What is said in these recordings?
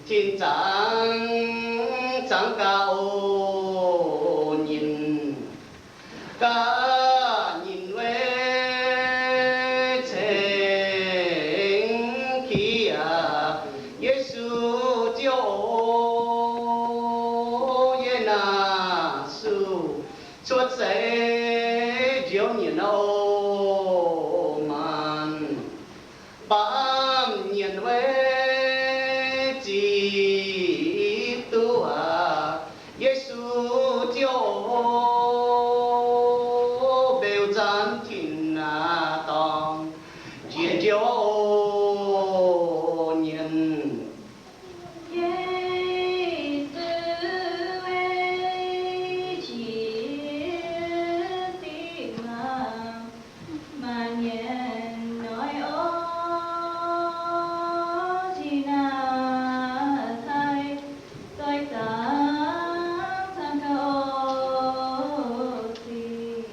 Tin-Zaangc, zaangc gaax oc nyinc, gaax nyinc weic ceng-qiex aqv. Yesu Ziouv oc, yie naaic suc cuotv seix njoux nyinc oc maanc. Baamh nyienc weic ziqc duqv aqv. Yesu Ziouv oc, mbeux nzaanx tin-dorngh dorngc jiex njoux oc nyinc. Yesu weic qiex zinh maah, maaih nyienc noic oc, zinh naaic cai zoih zaangc cang gauh oc zinh.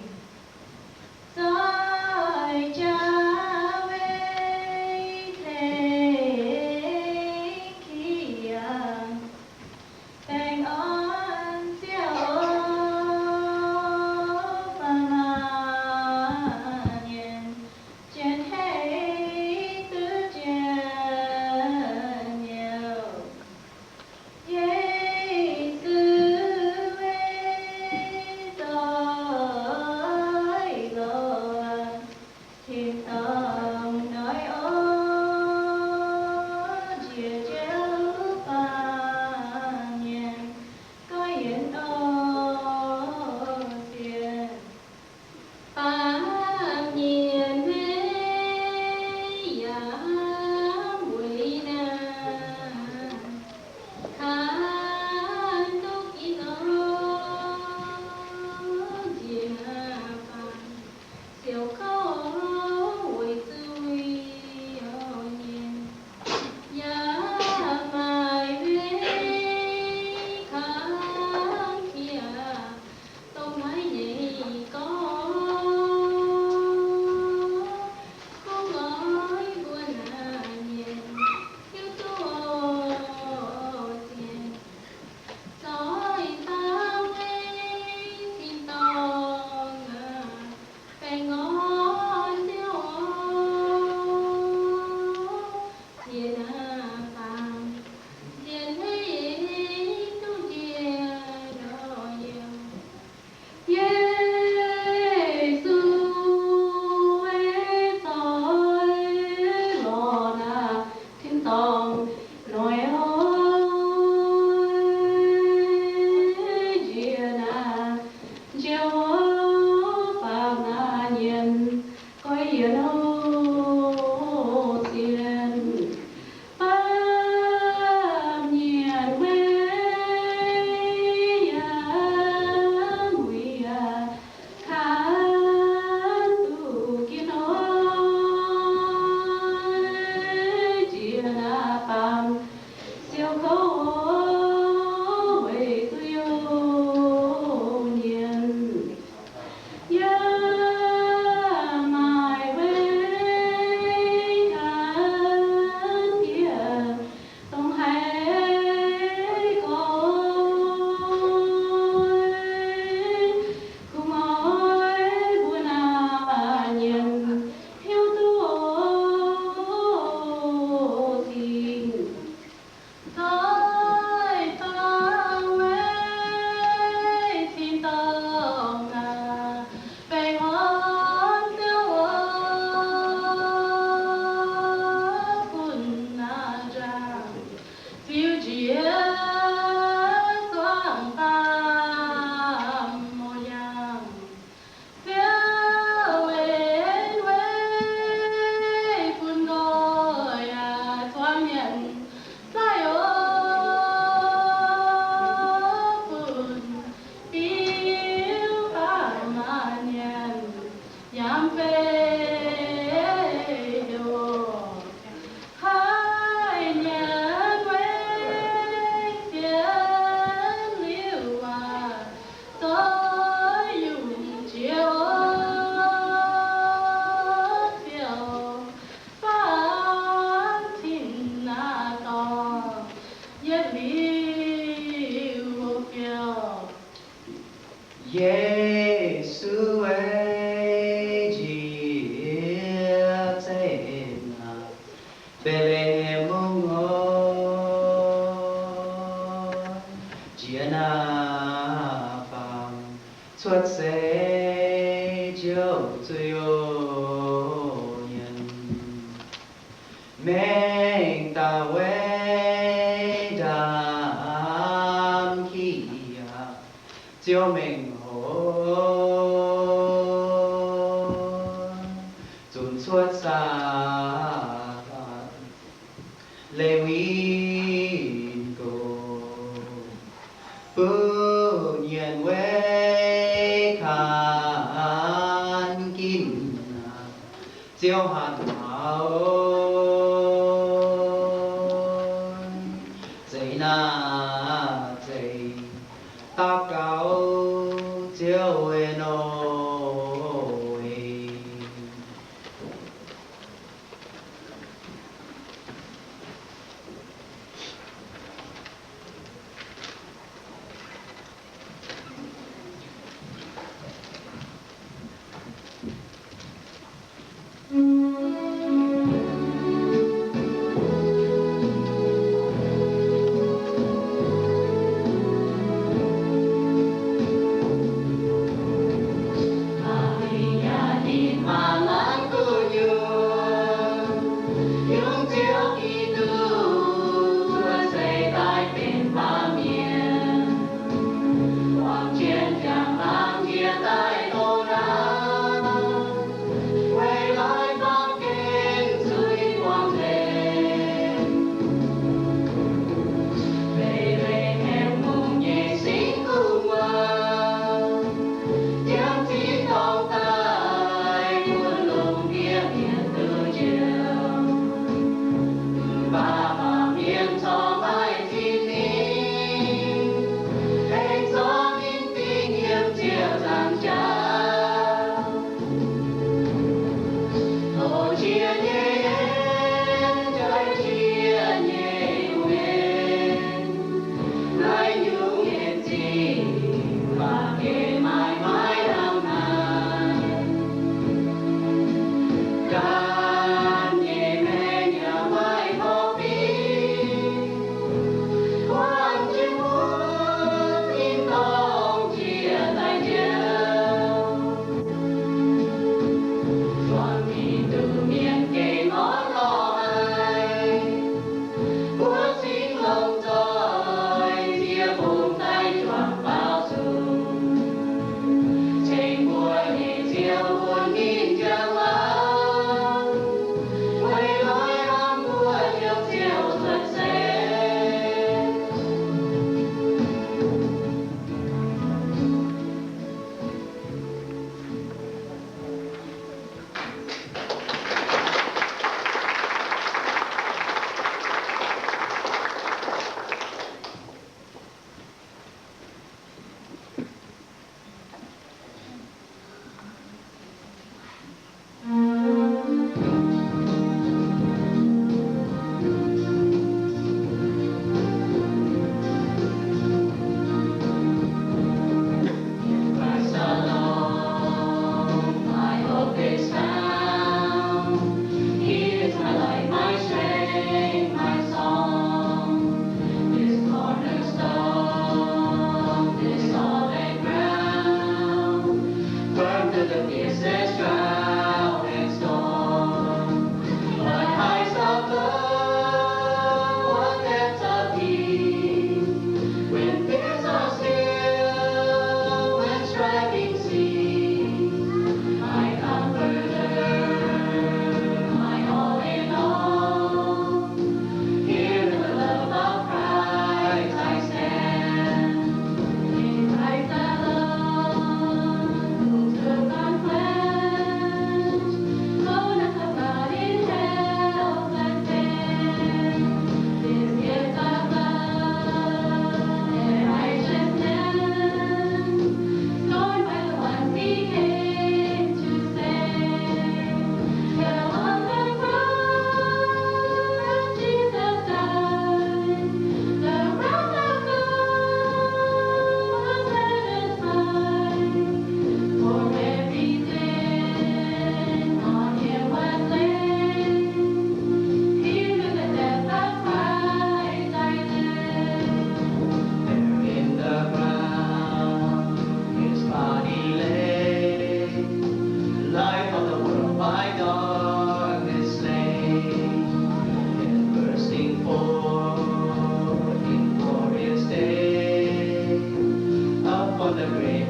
Zoih jaax weic ceng-qiex yaac baengh orn ziouc oc, faam naaic nyienc jien heiv duqv jien youh. Yesu weic zoih lorz tin-dorngh noic oc, njiec njoux baamh nyienc goiv yienx oc sienx. Baamh nyienc maiv yaac weic naaic kangv duqv ginv oc, njiec naaic baamh siouc kouv weic zuiz oc nyinc. Yaac maaih weic kangv qiex dongh haaix nyungc gorngv, kungx oix mbuo naaic mienh hiuv duqv oc sienx. Zoih faang weic tin-dorngh aac, baengh orn Ziouv oc, ziex naaic baamh nzien heiv duqv njiec nor youh. Yesu weic zoih lorz naaic tin-dorngh noic oc, njiec naaic njoux baamh naaic nyienc goiv yienx oc sienx. Baamh nyienc weic yaac muic yaac kangv duqv ginv oc, njiec naaic baamh siouc kouv weic zuiz youh nyienc. Yaac maaih weic kangv qiex dongh haaix gorngv, kungx oix mbuo naaic nyienc hiuv duqv oc singx. Zoih faang weic tin-dorngh aac, baengh orn Ziouv oc, bun naaic nzangc ziux njiec zuangx baamh mouz yangh. Ziouv weic weic bun nqoi yaac zuangx mienh sai oc. Yesu ei, njiec zeiv naaic Mbetc^le^hem Mungv oc. Jiex naaiv baamh cuotv seix Ziouv Ziouv Nyenh, mengh dauh weic ndaamv-kih yaac Ziouv mengh hoc zunc cuotv Saadaan, Lewi Gox, bun mienh weic kanh ginv. Ziouv hatc mauz, zeiz naaic zeiz daux gaux Ziouv nor.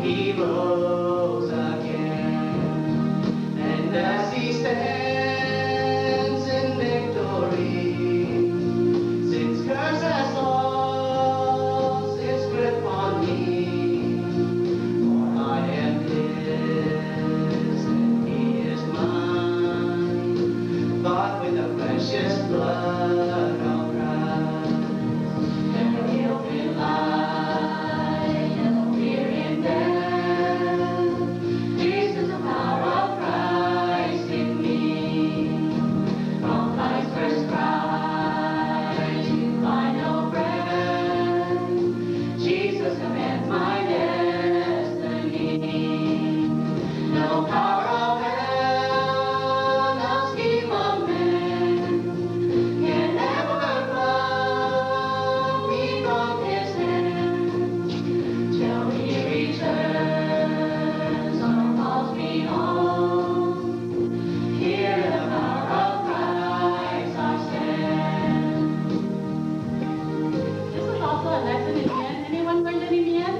He rose again, and as he stands in victory, sin's curse has lost its grip on me. For I am his, and he is mine, bought with the precious blood of Christ. There will be life, no fear in death. This is the power of Christ in me. From life's first cry to final breath, Jesus commands my destiny. No power of hell, no scheme of man can ever pluck me from his hand, till he returns or calls me home. Here in the power of Christ I stand. This is also a lesson in Mien. Anyone learned any Mien?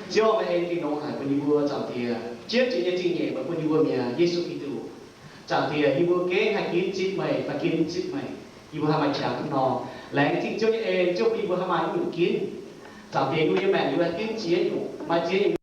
Ziouv, meih en gengh longx haic bun yie mbuo, Zaangc Diex. Jienv jiex nyei zingh nyeic meih bun yie mbuo mi'aqv, Yesu Giduc. Zaangc Diex, yie mbuo gengh haih ginv zipv meih fai ginv mv zipv meih. Yie mbuo haih maaih qangx hnangv nor. Laengz zingh Ziouv nyei en, Ziouv bun yie mbuo haih maaih nyungc ginv. Zaangc Diex, yie mbuo nyei maengc yie mbuo haih ginv ziex nyungc, maaih ziex nyungc